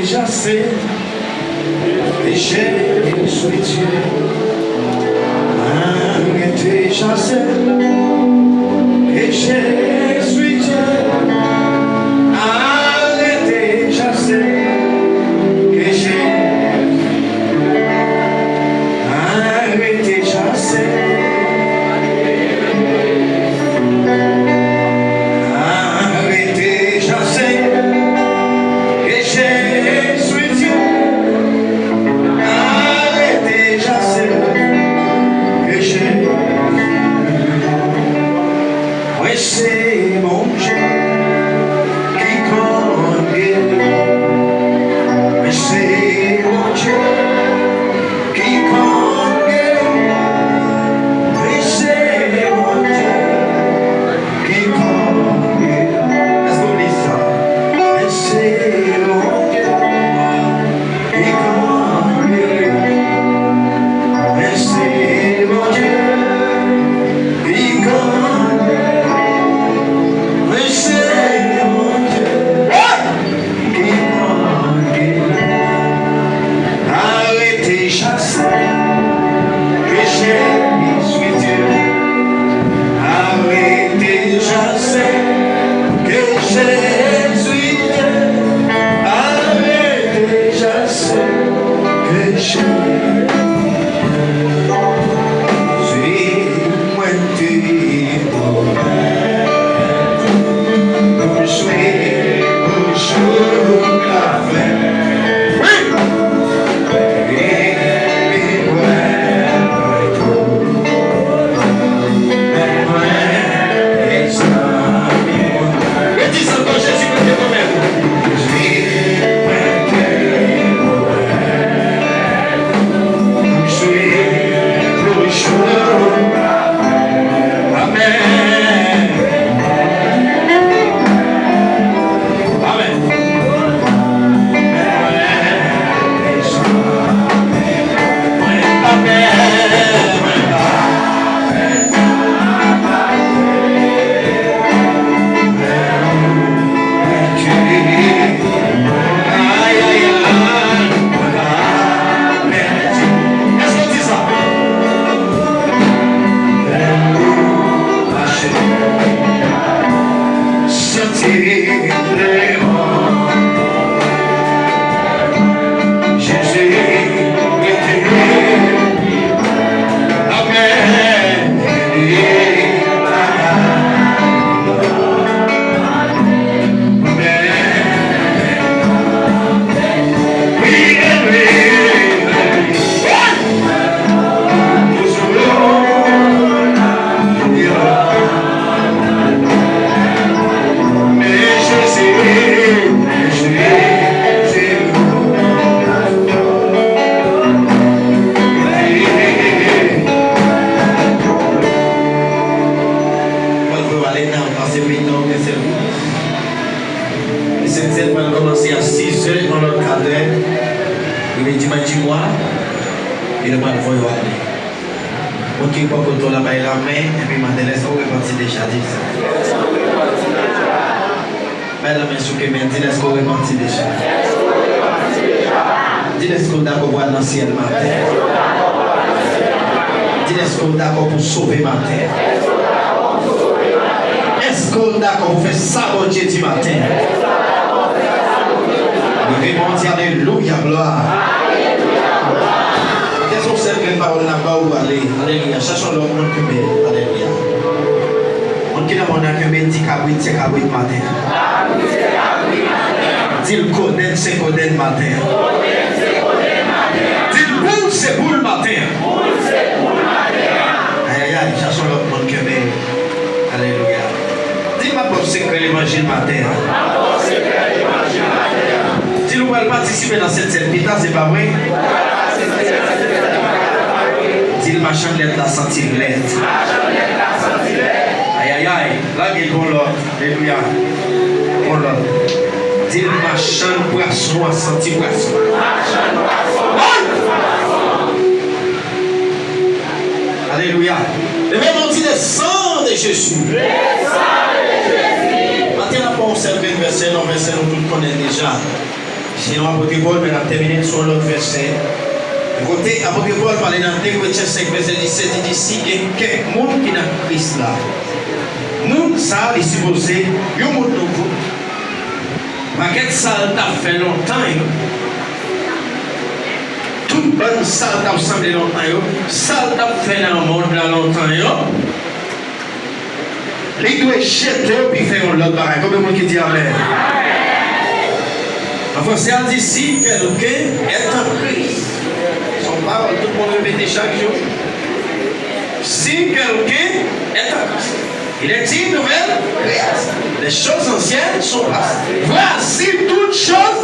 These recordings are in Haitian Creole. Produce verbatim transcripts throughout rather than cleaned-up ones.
Chase peche sou Dye. Arete chase peche sou Dye. Arete chase peche. Arete chase. Arete chase peche sou Dye. Arete chase peche. Mwen se Bondye ki konn geri. Mwen se Bondye ki konn geri. Mwen se Bondye ki konn geri. Èske w li sa? Mwen se Bondye ki konn geri. Mwen se Bondye ki konn geri. Mwen se Bondye. Ki konn geri. Arete chase peche sou Dye. Arete chase peche sou Dye. Arete chase peche. Si mwen te ouvè pou jwe pou jou la fen. Wi! Epi bwè tou. Men mwen, egzanp mwen. Redi sa ankò, Jezi mete mwen menm. Jezi mete mwen. Amèn. Amèn. Amèn. Ay, ay, ay. Èske w di sa? Santi Jezi rete. Amèn. Mwen vle w ale nan pase peyi nan yon sèl kou. Sentèn pral kòmanse a sizè, yon lòt katè, rive dimanch di mwa, e nou pral voye w ale. Moun ki bò kote w la, bay lanmen, epi mande l, èske w repanti deja? Di l sa. Bay lanmen sou ke men, di l, èske w repanti deja? Di l, èske w dakò pou w al nan syèl maten? Di l, èske w dakò pou w sove maten? Èske w dakò pou fè sa Bondye di maten? Leve men w, di alelouya, glwa. Kèlkeswa sèl grenn pawòl n ap ba w, ale. Alelouya. Chache yon lòt moun kenbe. Alelouya. Moun ki nan mòn nan kenbe, di kabrit se kabrit maten. Di l kodenn se kodenn maten. Di l boul se boul maten. Ayayay, chache yon lòt moun kenbe. Alelouya. Di, "M ap ba w sekrè levanjil maten an." Di l, "Ou pral patisipe nan Sent Sèn pita, se pa vre?" Di l, "Machann lèt la santi l lèd." Ayayay, lage l gon lòt. Alelouya. Gon lòt. Di l, "Machann pwason an santi pwason." Alelouya. Leve men w, di, "Le sang de Jésus." Maten an, n ap pran yon sèl grenn vèsè, yon vèsè nou tout konnen deja. Sinon, apot Pòl, men n ap tèmine sou yon lòt vèsè. Kote apot Pòl pale nan de Korentyen senk, vèsè disèt, li di, "Si gen kèk moun ki nan Kris la, moun sa a, li sipoze yon moun nouvo." Pakèt sa l t ap fè lontan yo, tout bann sa l t ap sanble lontan yo, sa l t ap fè nan mond la lontan yo, li dwe jete yo epi fè yon lòt bagay. Konbyen moun ki di amèn? An franse, a di, "Si quelqu'un est en Christ." Se yon pawòl tout moun repete chak jou. "Si quelqu'un est en Christ, il est une nouvelle création. Les choses anciennes sont passées. Voici toutes choses."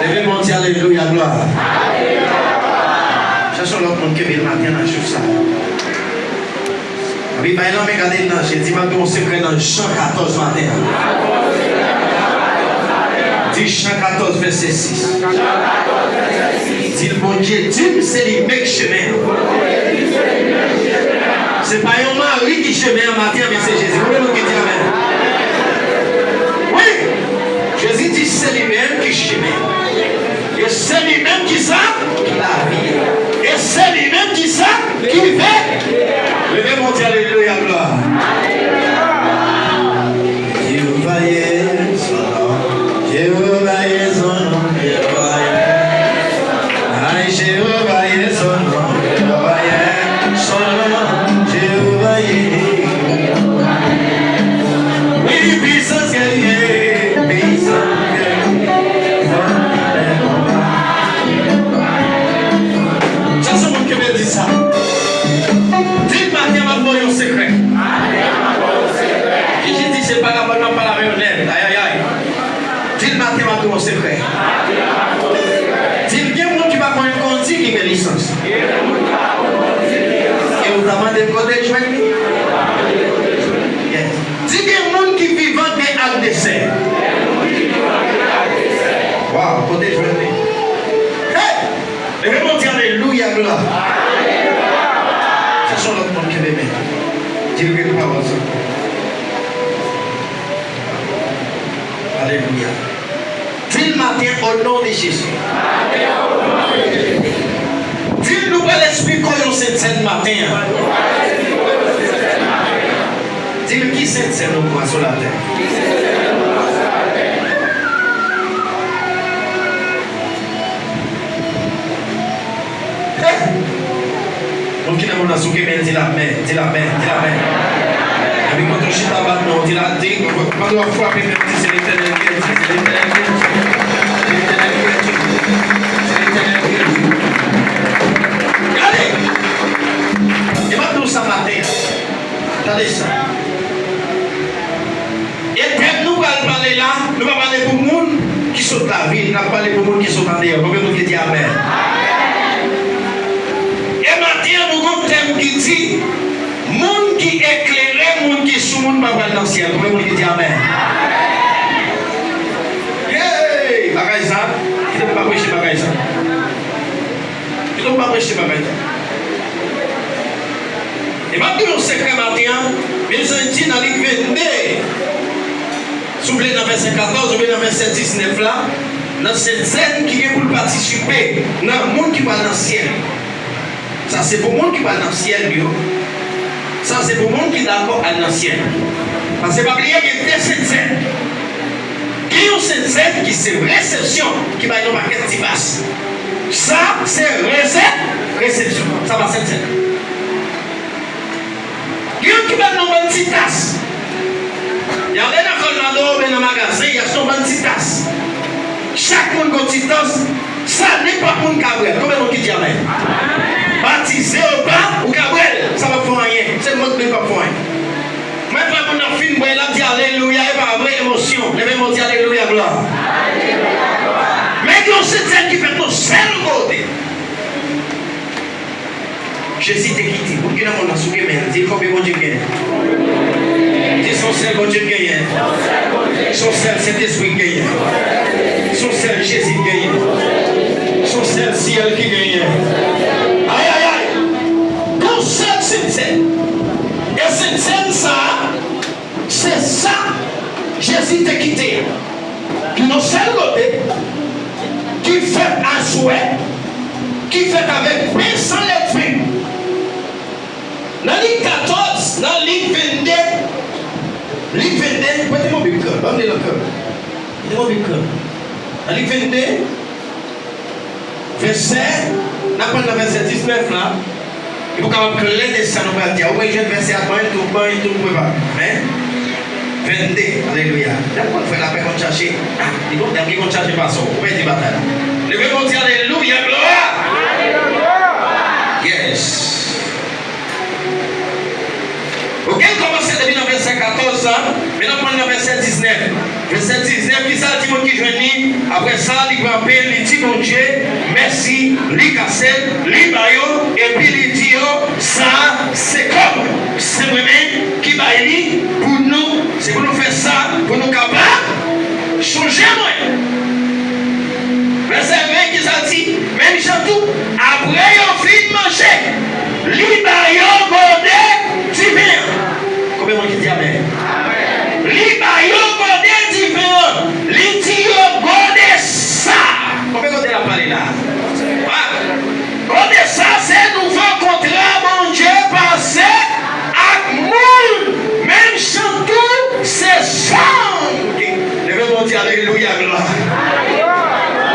Leve men w, di, "Alelouya, glwa." Chèche yon lòt moun kenbe l maten nan jou sa a. Epi bay lanmen, gade l nan je. Di, "M ap di w yon sekrè nan Jan katòz maten an." Di, Jan katòz, vèsè sis. Di l, "Bondye di m se li menm ki chemen an." Se pa yon mari ki chemen an maten an, men se Jezi. Konbyen moun ki di amèn? Wi! Jezi di se li menm ki chemen an. E se li menm ki sa? Ki lavi a. E se li menm ki sa? Ki ve. Leve men w, di, "Alelouya, glwa." Jewova ye son non. Jewova ye son non. Jewova ye. Ay, Jewova ye son non. Jewova ye son non. Jewova ye. Wi, pisans gèriye. Pisans gèriye. Sa se moun ki vle di sa. Di l, "Maten, m ap ba w yon sekrè." Jezi di, "Se parabòl m ap pale avè yo nèt." Ayayay. Di l, "Maten, m ap ba w yon sekrè." Di l, "Gen moun ki pa konn kondi ki gen lisans." E ou ta mande m kote l jwenn li? Yes. Di, "Gen moun ki vivan gen ak desè." Waw, kote l jwenn li? Hey! Leve men w, di, "Alelouya, glwa." Chèche yon lòt moun kenbe men. Di l, "Rele pawòl sa." Alelouya. Di l, "Maten, o non de Jezi." Di l, "Nou pral esplike w yon sentsèn maten an." Di l, "Ki sentsèn ou pran sou latè?" Hey! Moun ki nan mond lan, si w gen men, di l amèn, di l amèn, di l amèn. Epi kote w chita, bat men w, di l, di, pandan w ap frape men w, di, "Se Letènèl ki di, se Letènèl ki di, se Letènèl ki di, se Letènèl ki di." Gade! E m ap di w sa maten an. Tande sa. E tèm nou pral pale la, nou pa pale pou moun ki sot lavil, n ap pale pou moun ki sot andeyò. Konbyen moun ki di amèn? E maten an, nou gon tèm ki di, moun ki eklere, moun ki sou moun pa pral nan syèl. Konbyen moun ki di amèn? Hey, bagay sa, kite m pa preche bagay sa. Kite m pa preche bagay sa. E m ap di w yon sekrè maten an, mezanmi, nan Lik vennde, si w vle nan vèsè katòz oubyen nan vèsè diznèf la, nan sentsèn ki gen pou l patisipe nan moun ki pral nan syèl. Sa se pou moun ki pral nan syèl yo. Sa se pou moun ki dakò al nan syèl. Paske pa bliye gen de sentsèn. Gen yon sentsèn ki se resepsyon ki bay yon pakèt ti vas. Sa se rese-, resepsyon. Sa pa sentsèn. Gen youn ki ban nou bann ti tas. Y ale nan Colmado oubyen nan magazen, y achte yon bann ti tas. Chak moun gon ti tas. Sa nenpòt moun ka bwè l. Konbyen moun ki di amèn? Batize ou pa, ou ka bwè l. Sa p ap fè w anyen. Se mwen ki di l p ap fè w anyen. Mwen kwè moun nan fin bwè l ap di alelouya, e pa vre, emosyon. Leve men w, di alelouya, glwa. Men gen yon sentsèn ki fèt yon sèl kote. Jezi te kite. Moun ki nan mond nan, si w gen men, di l konbyen Bondye gen. Di s on sèl Bondye k genyen. S on sèl Sentespri k genyen. S on sèl Jezi k genyen. S on sèl syèl ki genyen. Ay, ay, ay! Gon sèl Sentsèn. E Sentsèn sa a, se sa Jezi te kite a. Li nan sèl kote. ki fèt aswè, ki fèt avèk pen san lèdven. Nan Lik katòz, nan Lik vennde, Lik vennde, prete m yon Bib, frè, ban m li l ankò. Prete m yon Bib, frè. Nan Lik vennde, vèsè, n ap pran nan vèsè diznèf la. E pou kapab klè de sa nou pral di a. Ou wè, jwenn vèsè a, ban l tou, ban l tou, pou pa. Men, vennde, alelouya. Dam konn fè lapè konn chache. Ah, li konn, dam li konn chache fason. Ou pèdi batay la. Leve Bondye, alelouya, glwa. Yes. Ok, l kòmanse depi nan vèsè katòz la, men n ap pran nan vèsè diznèf. Vèsè diznèf, kisa l di moun ki jwenn li? Apre sa, li pran pen, li di Bondye mèsi, li kase l, li ba yo, epi li di yo, sa se kò mwen. Se mwen menm ki bay li pou nou, se pou nou fè sa, pou nou kapab chonje mwen. Vèsè ven, kisa l di? Menm jan tou, apre yo fin manje, li ba yo gode diven an. Konbyen moun ki di amèn? Li ba yo gode diven an. Li di yo, gode sa. Konbyen kote l ap pale la? Ah, gode sa se nouvo kontra Bondye pase ak moun, menm jan tou se sa. Ok, leve Bondye, alelouya, glwa.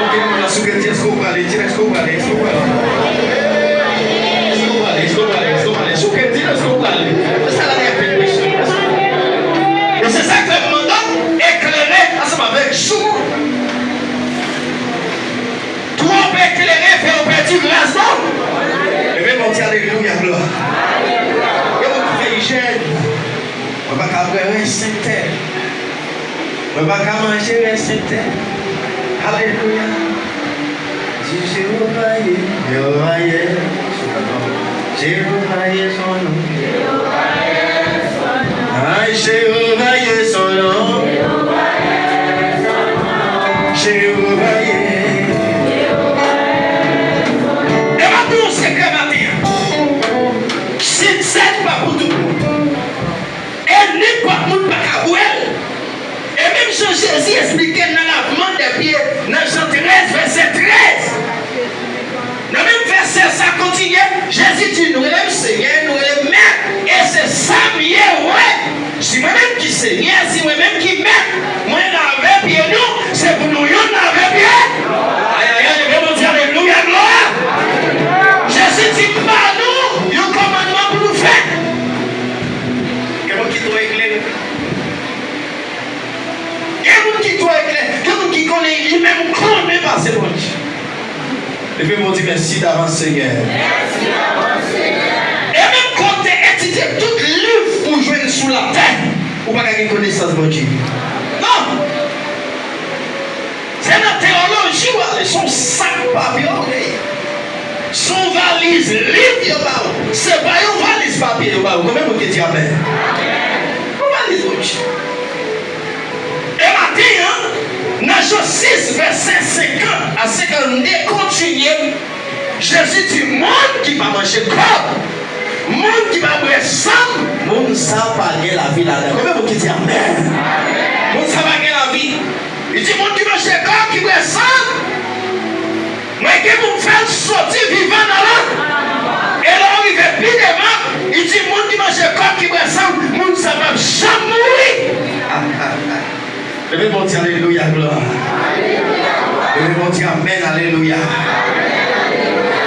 Ok, moun nan sou kè, di èske w prale, di èske w prale, èske w prale? Èske w prale, èske w prale, èske w prale? Sou kè, di èske w prale? Èske la gen fèt peche? E se sa k fè m mande w eklere ansanm avèk jou. Twòp eklere fè w pèdi gras, non? Leve Bondye, alelouya, glwa. Yo, mwen ki fè ijèn. Mwen pa ka bwè rès sentè. Mwen pa ka manje rès sentè. Alelouya. Di Jewova ye, Jewova ye son non. Jewova ye son non. Ay, Jewova ye son non. Jewova ye. E m ap di w yon sekrè maten an. Sitsen pa pou tout moun. E nenpòt moun pa ka bwè l. E menm jan Jezi esplike l nan lavman dè pye, nan Jan trèz, vèsè trèz. Nan menm vèsè sa kontinye, Jezi di, nou rele m Senyè, nou rele m Mèt, e se sa m ye, wi. Si mwen menm ki Senyè, si mwen menm ki Mèt, mwen lave pye nou, se pou nou youn lave pye. Ayayay, leve Bondye, alelouya, glwa. Jezi di, m ba nou yon kòmandman pou nou fè. Gen moun ki twò eklere. Gen moun ki twò eklere. Gen moun ki konnen li menm konnen pase Bondye. Leve men w di, mèsi davans, Senyè. E menm kote etidye tout liv ou jwenn sou latè, ou pa ka gen konesans Bondye. Non! Se nan teyoloji w ale, se yon sak papye w genyen. Se yon valiz liv yo ba w. Se pa yon valiz papye yo ba w. Konbyen moun ki di amèn? Yon valiz Bondye. E maten an, nan Jan sis, vèsè senkant a senkannde, kontinye, Jezi di, moun ki pa manje kò m, moun ki pa bwè san m, moun sa a pa gen lavi ladan l. Konbyen moun ki di amèn? Moun sa a pa gen lavi. Li di, moun ki manje kò m, ki bwè san m, mwen gen pou m fè l soti vivan nan lanmò. E lè w rive pi devan, li di, moun ki manje kò m, ki bwè san m, moun sa a p ap janm mouri. Leve men w di alelouya, glwa. Leve men w di amèn, alelouya.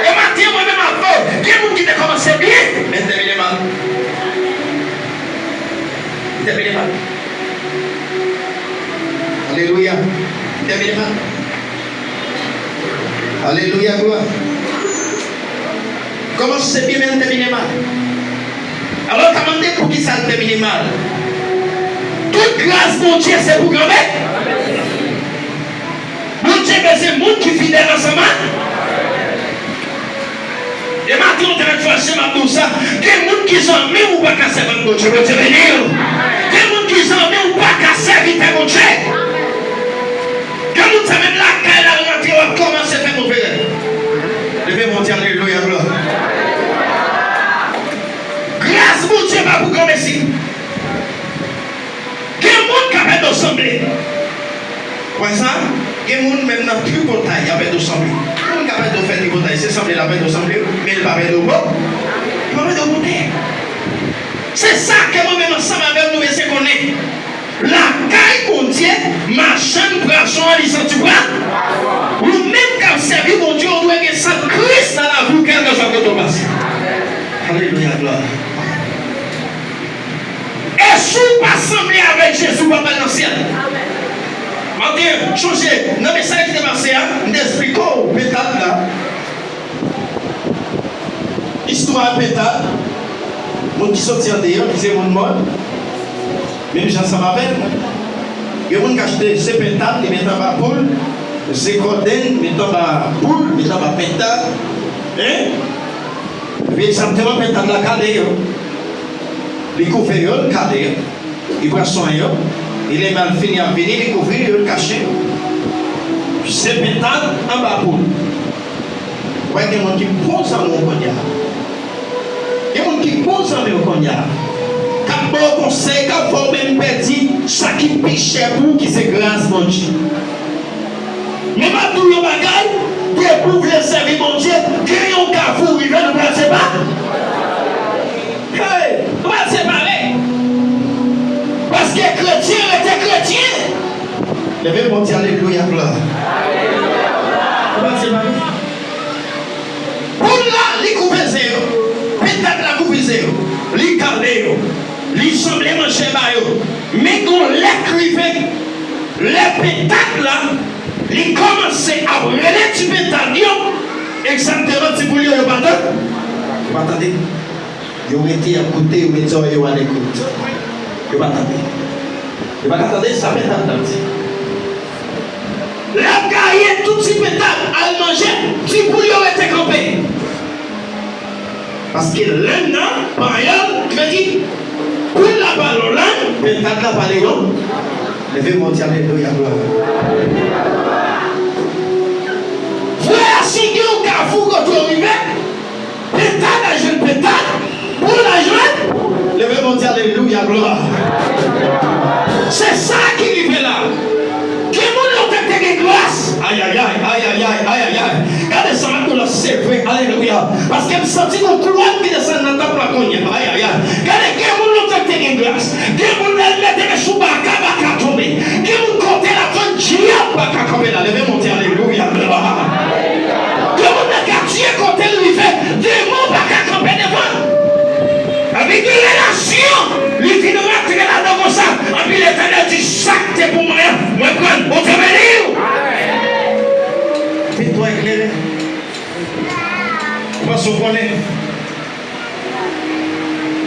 E maten, mwen menm avè w, gen moun ki te kòmanse byen, men tèmine mal. Tèmine mal. Alelouya. Tèmine mal. Alelouya, glwa. Kòmanse byen, men l tèmine mal. Alò, w ta mande poukisa l tèmine mal. Tout gras Bondye se pou granmesi. Bondye bezwen moun ki fidèl ansanm ak. E maten, yon tèlè fwa, se m ap di w sa. Gen moun ki zanmi w, ou pa ka sèvi ak Bondye. Bondye beni w. Gen moun ki zanmi w, ou pa ka sèvitè Bondye. Gen moun sa menm lakay la l rantre w ap kòmanse fè move rèv. Leve men w di alelouya, glwa. Gras Bondye pa pou granmesi. Gen moun k ap èd w sanble. Wè sa? Gen moun menm nan tripotay, y ap èd ou sanble. Moun k ap èd ou fè tripotay, se sanble l ap èd ou sanble, men l p ap èd ou bon. Li p ap èd ou bon tè. Se sa ke mwen menm ansanm avè w nou bezwen konnen. Lakay Bondye, machann pwason an li santi pwa. Ou menm k ap sèvi Bondye, ou dwe gen san Kris nan lavi w, kèlkeswa kote w pase. Alelouya, glwa. E si w pa sanble avèk Jezi, w p ap al nan syèl. Maten, chonje, nan mesaj ki te pase a, m te esplike w petad la. Istwa petad, moun ki soti andeyò, ki se moun mòn, menm jan ansanm avè n. Gen moun k achte se petad, li met anba poul, se kòdenn, met anba poul, met anba petad. Hein? Epi egzakteman, pentad la kale yo. Li koupe yo, li kale yo. Li pran swen yo. Li lè mal fini ap vini, li kouvri yo, li kache yo. Se pentad anba poul. Ou wè gen moun ki bon zanmi w kounye a. Gen moun ki bon zanmi w kounye a. K ap ba w konsèy, k ap fè w menm pèdi sa ki pi chè pou ou, ki se gras Bondye. Men m ap di w yon bagay, depi w vle sèvi Bondye, gen yon kafou rive, nou pral separe. Hey, nou pral separe. Paske kretyen rete kretyen. Leve men w, di alelouya, glwa. Nou pral separe. Poul la, li koupe zen yo. Pentad la koupe zen yo. Li kale yo. Li sanble manje ba yo. Men gon lè k rive, lè pentad la, li kòmanse ap rele ti pentad yo, egzakteman ti poul yo, yo pa tande. Yo pa tande. Yo rete ap koute, yo met zòrèy yo alekout. Yo pa tande. Yo pa ka tande sa pentad la ap di. Lè ap gaye tout ti pentad al manje, ti poul yo rete kanpe. Paske lenn nan, panyòl, ki vle di, poul la pale yon lang, pentad la pale yon. Leve men w, di alelouya, glwa. Frè a, si gen yon kafou kote w rive, pentad la jwenn pentad, poul la jwenn. Leve men w, di alelouya, glwa. Se sa ki rive la. Gen moun lontan te gen gras. Ayayay, ayayay, ayayay. Gade sa m ap di w la, se vre. Alelouya. Paske m santi gon koulè ki desann nan tanp la kounye a. Ayayay. Gade, gen moun lontan te gen gras. Gen moun lè l mete men sou baka, baka tonbe. Gen moun kote l ap jwenn dyab pa ka kanpe la. Leve men w, di alelouya, glwa. Gen moun nan katye kote l rive, demon pa ka kanpe devan l. Epi gen relasyon, li vin rantre ladan konsa. Epi Letènèl di, sa k te pou mwen an, mwen pran l. Bondye beni w. Vin twò eklere. Ou panse w konnen.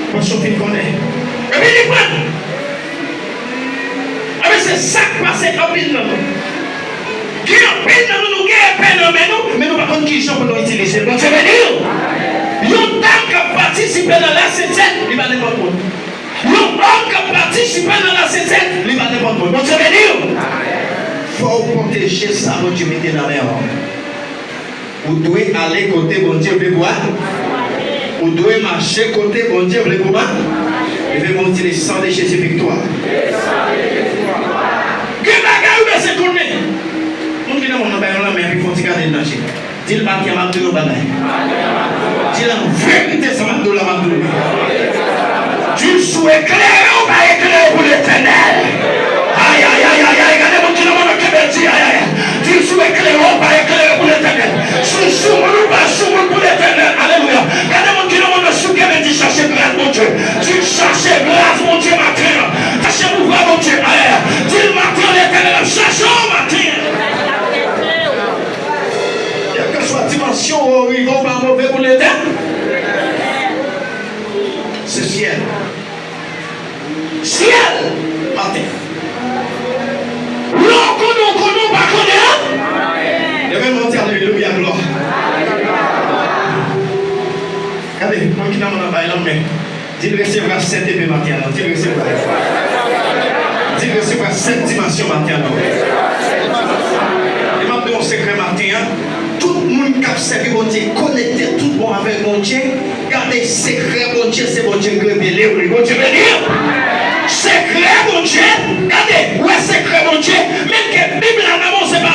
Ou panse w fin konnen. Epi li pran l. Ebyen, se sa k pase anpil nan nou. Gen anpil nan nou, nou gen epe nan men nou, men nou pa konn ki jan pou nou itilize l. Bondye beni w. Yon dam k ap patisipe nan lasentèn, li pa nenpòt moun. Yon òm k ap patisipe nan lasentèn, li pa nenpòt moun. Bondye beni w. Fò w pwoteje sa Bondye mete nan men w. Ou dwe ale kote Bondye vle pou w ale. Ou dwe mache kote Bondye vle pou w ale. Leve men w, di, le sang de Jésus victoire. Gen bagay ou bezwen konnen. Moun ki nan mòn nan, bay yon lanmen epi fè yon ti gade l nan je. Di l, maten an, m ap di w yon bagay. Di l, an verite, sa m ap di w la, m ap di w li. Di l, si w eklere ou pa eklere pou Letènèl. Ayayayayay, gade moun ki nan mòn nan, kenbe l, di, ayayay. Di l, si w eklere ou pa eklere pou Letènèl. Si w soumoun ou pa soumoun pou Letènèl. Alelouya. Gade moun ki nan mòn nan, si w kenbe, di, chache gras Bondye. Di l, chache gras Bondye maten an. Chache pouvwa Bondye. Ayayay. Di l, maten an, Letènèl ap chache w maten an. Kèlkeswa dimansyon ou rive, ou pa move pou Letènèl. Se syèl. Syèl maten. Lè w konnen, w konnen, w pa konnen an. Leve men w, di alelouya, glwa. Gade, moun ki nan mòn nan, bay lanmen. Di l resevwa sèt epe maten an, di l resevwa. Di l resevwa sèt dimansyon maten an. E m ap di w yon sekrè maten an. Tout moun k ap sèvi Bondye, konekte tout bon avèk Bondye. Gade, sekrè Bondye, se Bondye k revele w li. Bondye beni w. Sekrè Bondye, gade, w wè sekrè Bondye, menm ke Bib la nan men w, se pa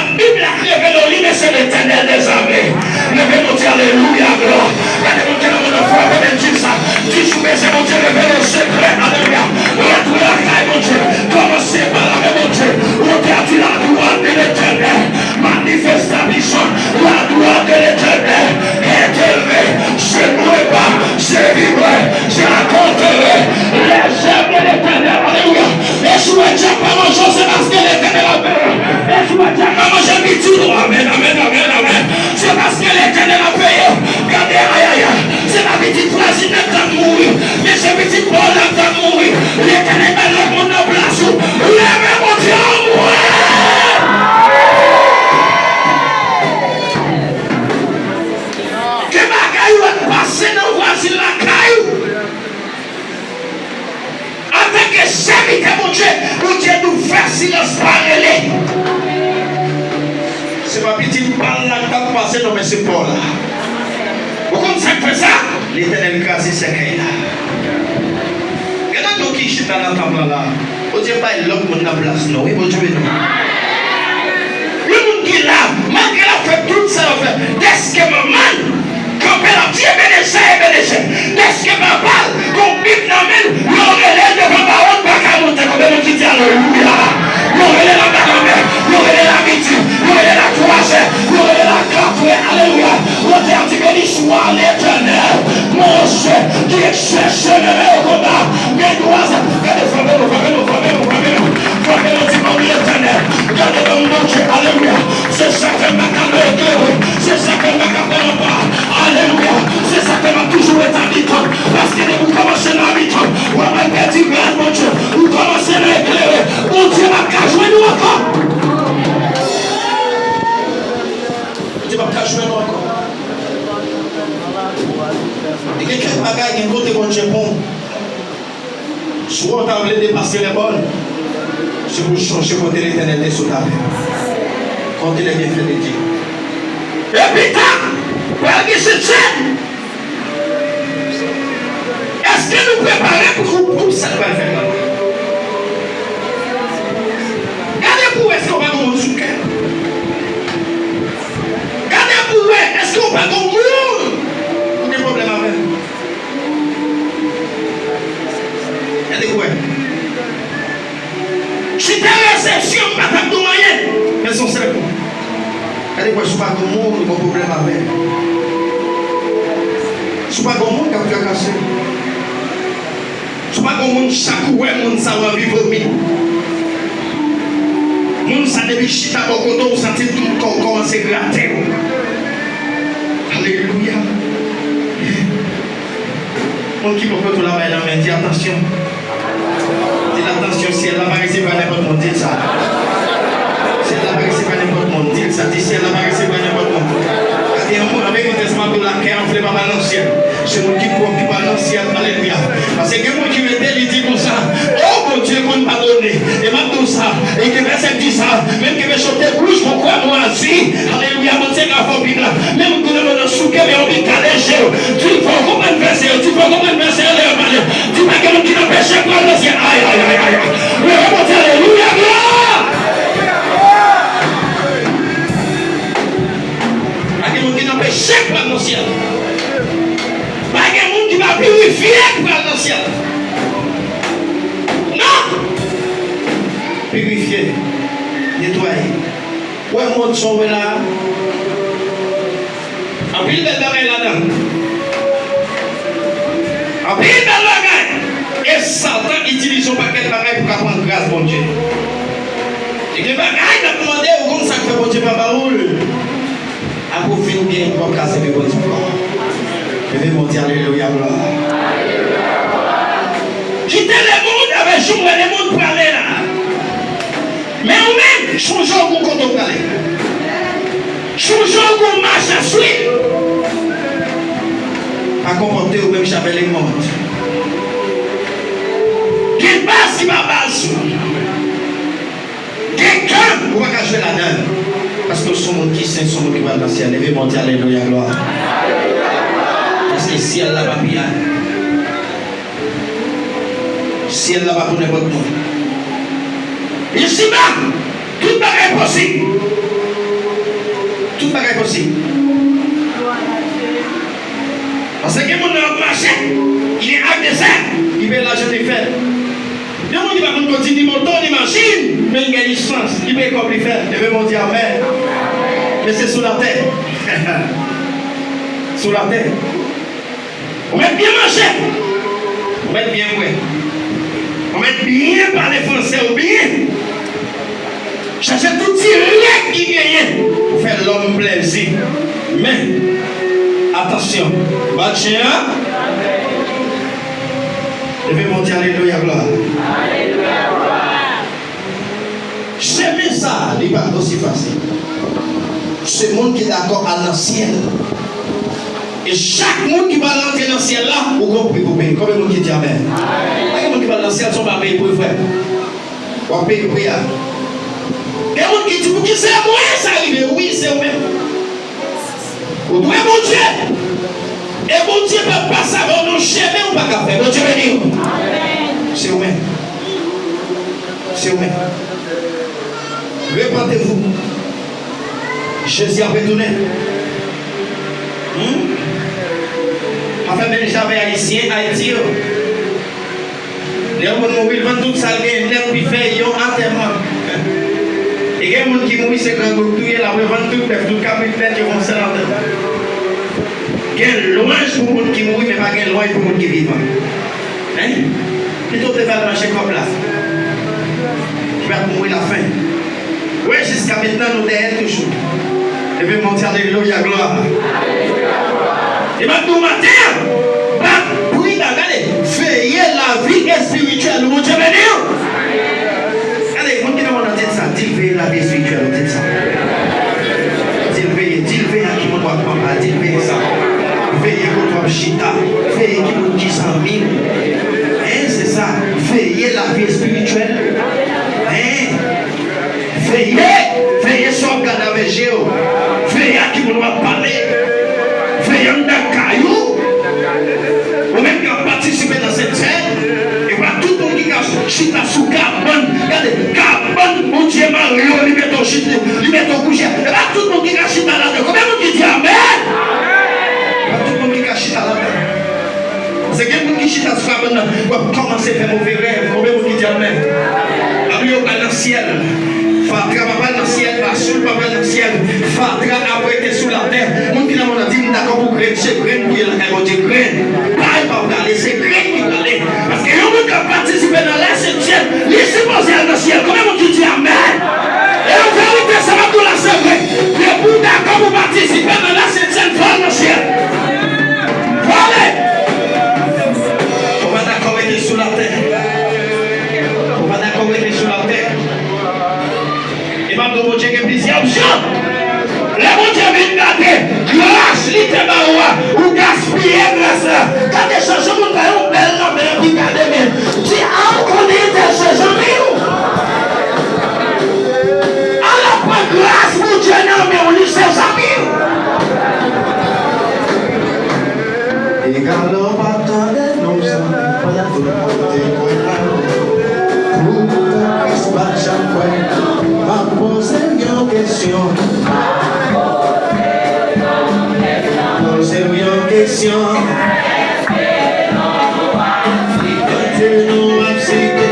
Pitit pa l la k t ap pase nan men se pa w la. Ou konn sa k fè sa? Letènèl kraze sèkèy la. Gade nou ki chita nan tanp lan la. Bondye bay lòt moun nan plas nou, wi, Bondye beni w. Yon moun ki la, malgre l ap fè tout sa l ap fè, dèske manman l kanpe, l ap di, Ebenezè, Ebenezè. Dèske papa l gon Bib nan men l, yo rele l devan bawo, l pa ka monte. Konbyen moun ki di alelouya? Yo rele l anba lanmè, yo rele l a midi, yo rele l a twazè, yo rele l a katrè. Alelouya. Bondye ap di, Beni swa Letènèl, Bondye ki chèche mennen yo konba. Men dwa sa, gade, frape nou, frape nou, frape nou, frape nou. Frape nou, di, Ban m Letènèl. Gade ban m Bondye. Alelouya. Se sa k fè m pa ka lwe eklere. Se sa k fè m pa ka pran anba. Alelouya. Se sa k fè m ap toujou ret a mitan. Paske depi w kòmanse nan mitan, w ap al pèdi gras Bondye. Ou kòmanse nan eklere. Bondye p ap ka jwenn ou ankò. Bondye p ap ka jwenn ou ankò. E gen kèk bagay, gen kote Bondye pran w. Swa w ta vle depase lè bòn, se pou w chonje kote Letènèl te sot avè w. Comptez les bienfaits de Dieu. E pita, pral gen sentsèn. Èske nou prepare pou, pou, pou sa k pral fèt la? Gade pou w wè èske w pa gen yon moun sou kè. Gade pou w wè èske w pa gen yon moun ou gen pwoblèm avè l. Gade pou w wè. Chita resepsyon, m pa t ap di w anyen. Men se yon sèl kou. Gade pou w wè si w pa gen moun ou gen pwoblèm avè l. Si w pa gen moun k ap trakase w. Si w pa gen moun, chak ou wè moun sa, w anvi vomi. Moun sa, depi chita bò kote w, ou santi tout kò w kòmanse grate w. Alelouya. Moun ki bò kote w la, bay lanmen, di, Atansyon. Di l, Atansyon, syèl la pa resevwa nenpòt moun. Di l sa. Syèl la pa resevwa nenpòt moun. Di l sa. Di, Syèl la pa resevwa nenpòt moun. Gade yon moun, an verite, sa m ap di w la, kè anfle pa pral nan syèl. Se moun ki pwòp ki pral nan syèl. Alelouya. Paske gen moun ki rete, li di konsa, O, Bondye konn padone. E m ap di w sa, e gen vèsè k di sa, menm ke peche w te wouj kon kwè nwazi, alelouya, Bondye ka fè w big la. Menm moun ki nan souke, men yon big kale je w. Di l fò w konprann vèsè yo, di l fò w konprann vèsè yo lè yo pale. Di pa gen moun ki nan peche pral nan syèl. Ay, ay, ay, ay, ay. Leve Bondye, alelouya, glwa! Pa gen moun ki nan peche pral nan syèl. Pa gen moun ki pa pirifye pral nan syèl. Non! Pirifye, netwaye. Ou wè mond sa w wè la a? Anpil bèl bagay ladan. Anpil bèl bagay. E Satan itilize yon pakèt bagay pou ka pran gras Bondye. E gen bagay n ap mande, ou konn sa k fè Bondye pa ba ou l. Apre w fin gen, ou p ap ka sèvi Bondye ankò. Leve Bondye, alelouya, glwa. Kite lemonn avèk jou mwen, lemonn prale la. Men ou menm, chonje w gon kote w prale. Chonje w gon mach a swiv. Pa konpòte w menm jan avè lemonn. Gen baz ki pa baz ou. Gen kan ou pa ka jwe ladan l. Paske w se yon moun ki sen, se yon moun ki pral nan syèl. Leve Bondye, alelouya, glwa. Paske syèl la pa piyay. Syèl la pa pou nenpòt moun. Isiba, tout bagay posib. Tout bagay posib. Paske gen moun nan ap mache, li gen ak dezè, li peye lajan li fè. Gen moun ki pa konn kondui ni moto, ni machin, men li gen lisans, li peye kòb li fè. Leve Bondye, amèn. Men se sou latè. Sou latè. Ou mèt byen manje. Ou mèt byen bwè. Ou mèt byen pale franse ou byen. Chache tout ti règ ki genyen pou fè lòm plèzi. Men, atansyon, bat chen an. Leve Bondye, alelouya, glwa. Chemen sa a, li pa osi fasil. Se moun ki dakò al nan syèl. E chak moun ki pral rantre nan syèl la, ou gon pri pou peye. Konbyen moun ki di amèn? Pa gen moun ki pral nan syèl san w pa peye pri, frè. W ap peye pri a. Gen moun ki di, poukisa mwen sa rive? Wi, se ou menm. Ou dwe Bondye. E Bondye p ap pase avè w nan yon chemen ou pa ka fè. Bondye beni w. Se ou menm. Se ou menm. Repentez-vous. Jezi ap retounen. Hmm? Pa fè menm jan avè Ayisyen Ayiti yo. Lè yon moun mouri, l vann tout sa l genyen nèt, li fè yon antèman. E gen moun ki mouri, se grangou k touye l, apre vann tout bèf, tout kabrit nèt, yo fè yon sèl antèman. Gen lwanj pou moun ki mouri, men pa gen lwanj pou moun ki vivan. Hein? Pito w te fè l mache kòb la. Ki pa t mouri lafen. Wè, jiska mentnan, nou dèyè l toujou. Leve, monte, alelouya, glwa. E m ap di w maten an, pa pridan, gade, veye lavi espirityèl ou, Bondye beni w. Gade, moun ki nan mond nan, di l sa, di l veye lavi espirityèl ou, di l sa. Di l veye, di l veye a ki moun w ap papa, di l veye sa. Veye kote w ap chita, veye ki moun ki zanmi w. Hein, se sa, veye lavi espirityèl. Hein? Veye, veye sa w ap gade avèk je w. Veye a ki moun w ap pale. Veye anndan kay ou. Ou menm ki ap patisipe nan Sent Sèn, e pa tout moun ki ka chita sou kabann. Gade, kabann Bondye mare yo, li mete w chita, li mete w kouche. E pa tout moun ki ka chita ladan. Konbyen moun ki di amèn? E pa tout moun ki ka chita ladan. Paske gen moun ki chita sou kabann nan, w ap kòmanse fè move rèv. Konbyen moun ki di amèn? Pa bliye w pral nan syèl. Fatra pa pral nan syèl, Basoul pa pral nan syèl. Fatra ap rete sou latè. Moun ki nan mond nan di, "M dakò pou grenn, se grenn pou ye lakay Bondye, grenn." Pay pa prale, se grenn ki prale. Paske yon moun k ap patisipe nan la Sent Sèn, li sipoze al nan syèl. Konbyen moun ki di amèn? E an verite, sa m ap di w la, se vre. Depi w dakò pou patisipe nan la Sent Sèn, fò w al nan syèl. Fò w ale. Ou pa dakò rete sou latè. Ou pa dakò rete sou latè. E m ap di w, Bondye gen plizyè opsyon. Lè Bondye vin gade gras li te ba ou a, ou gaspiye gras la. Gade jan, jan moun bay yon bèl lanmen epi gade men. Di, a, ou konnen entèl se zanmi w. Al ap pran gras Bondye nan men w, li se zanmi w. Egalè w pa tande non zanmi, pandan tout moun te kwè nan ou. Poutan Kris pa t janm kwè. M ap poze w yon kesyon. Poze w yon kesyon. Ki kote nou ap site?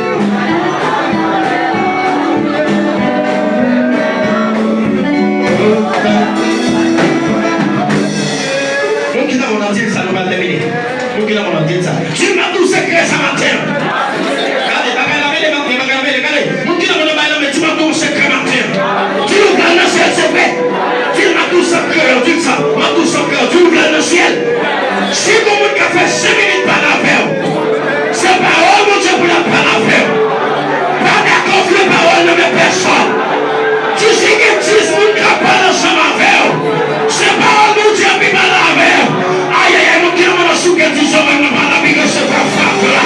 Moun ki nan mond nan di l sa, nou pral tèmine. Moun ki nan mond nan di l sa. Di, "M ap di w sekrè sa maten an." Gade, bagay la mele maten, bagay la mele, gade. Moun ki nan mond nan bay lanmen, di, "M ap di w sekrè maten an." Di l ou pral nan syèl, se vre. Di l, "M ap di w sa kreyòl," di l sa. "M ap di w sa kreyòl," di l ou pral nan syèl. Si gon moun ka fè senk minit pale avè w, se pawòl Bondye pou l ap pale avè w. Pa dakò vye pawòl nan men pèsòn. Di, "Si gen dis moun k ap pale ansanm avè w, se pawòl Bondye ki pale avè w." Ayayay, moun ki nan mond nan, si w gen di, "Zòrèy mwen pa lapli resevwa fatra."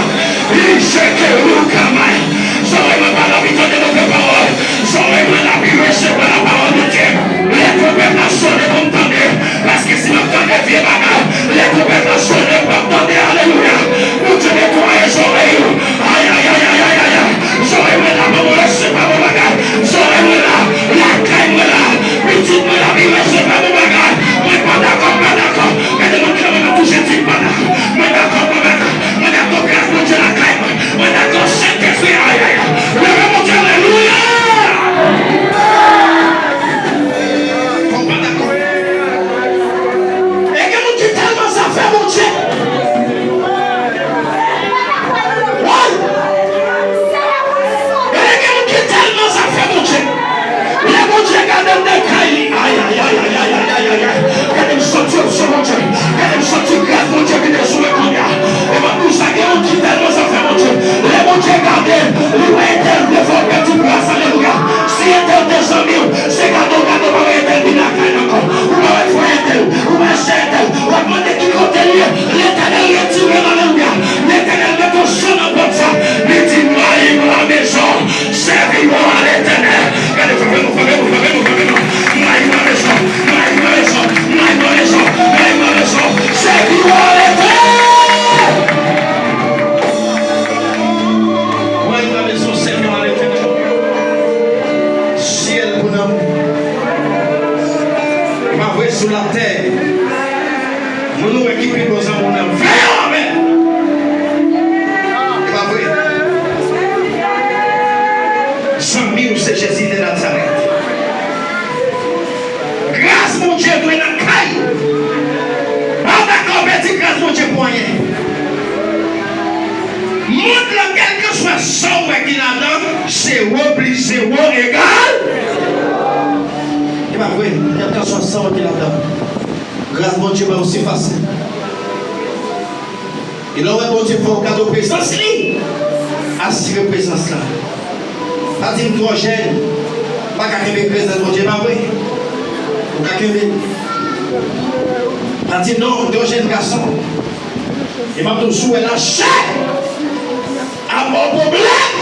Li seke ou kamay. Zòrèy mwen pa lapli tande move pawòl. Zòrèy mwen lapli resevwa lapawòl Bondye. Lè twonpèt la sone pou m tande. Paske si m ap tande vye bagay, lè twonpèt la sone, m p ap tande. Alelouya. Bondye netwaye zòrèy ou. Ayayayayayay. Zòrèy mwen la, ban mwen resevwa bon bagay. Zòrèy mwen la, lakay mwen la, pitit mwen la, li resevwa bon bagay. Mwen pa dakò, m pa dakò. Gade moun ki nan mond nan, touche di, "M pa dakò." Mwen dakò, mwen dakò. Mwen dakò gras Bondye lakay mwen. Mwen dakò Sentespri a, ay, ay, ay. Leve Bondye, alelouya! Fò w pa dakò. E gen moun ki tèlman zafè Bondye. Woy! E gen moun ki tèlman zafè Bondye. Lè Bondye gade anndan kay li, ay, ay, ay. Gade m santi opsyon Bondye. Gade m santi gras Bondye vin sou mwen kounye a. E m ap di w sa, gen moun ki tèlman zafè Bondye. Lè Bondye gade, li wè entèl vle fè w pèdi plas, alelouya. Si entèl te zanmi w, se gade w gade w pa wè entèl vin lakay la ankò. Ou pa wè frè entèl, ou pa wè sè entèl. W ap mande ki kote l ye. Letènèl retire l, alelouya. Letènèl mete yon son nan pòt sa. Li di, "Mayi m la mezon." Sèvi yo a Letènèl. Gade, frape nou, frape nou, frape nou, frape nou. Mayi nan mezon, mayi nan mezon, mayi nan mezon. sou latè. Moun ou wè ki pi bon zanmi w nan, fè yo avè l. E pa vre? Zanmi w se Jezi de Nazarèt. Gras Bondye dwe nan kay. Pa dakò pèdi gras Bondye pou anyen. Mond lan, kèlkanswa sa w wè ki ladan, zewo plis zewo egal. E pa vre, kèlkanswa sa w wè ki ladan, gras Bondye ba w se fasil. E lè w wè Bondye fè w kado prezans li, asire prezans la. Pa di m twò jèn, pa ka kenbe prezans Bondye, pa vre? Ou ka kenbe. Pa di non, m twò jèn gason. E m ap di w, si w wè lachè ap ba w pwoblèm,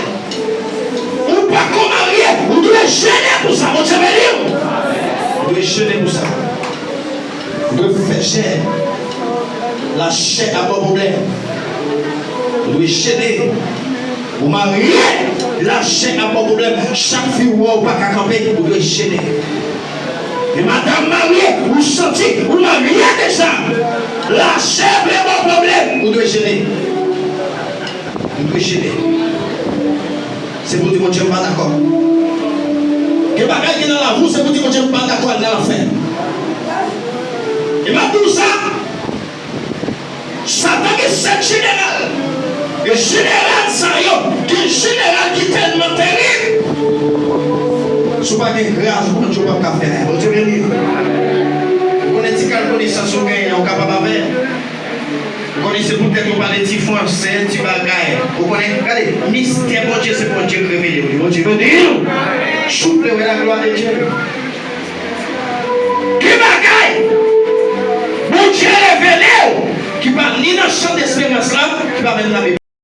ou pa ko marye, ou dwe jene pou sa. Bondye beni w. Ou dwe jene pou sa. Ou dwe fè jèn. Lachè ap ba w pwoblèm. Ou dwe jene. Ou marye, lachè ap ba w pwoblèm. Chak fi ou wè ou pa ka kanpe, ou dwe jene. E madanm marye, ou santi ou marye deja, lachè vle ba w pwoblèm, ou dwe jene. Ou dwe jene. Se pou di Bondye m pa dakò. Gen bagay ki nan lavi w, se pou di Bondye m pa dakò al nan lanfè. E m ap di w sa, Satan gen sèt jeneral. E jeneral sa yo, gen jeneral ki tèlman terib. Si w pa gen gras Bondye, w p ap ka fè anyen. Bondye beni w. Ou konnen ti kal konesans ou genyen an, ou kapab avè l. Ou konnen se poutèt ou pale ti fransè, ti bagay. Ou konnen, gade, mistè Bondye, se Bondye k revele w li. Bondye beni w. Souple, wè la glwa de Dye. Gen bagay Bondye revele w ki pa ni nan chan desperans la, ki pa menm nan Bib.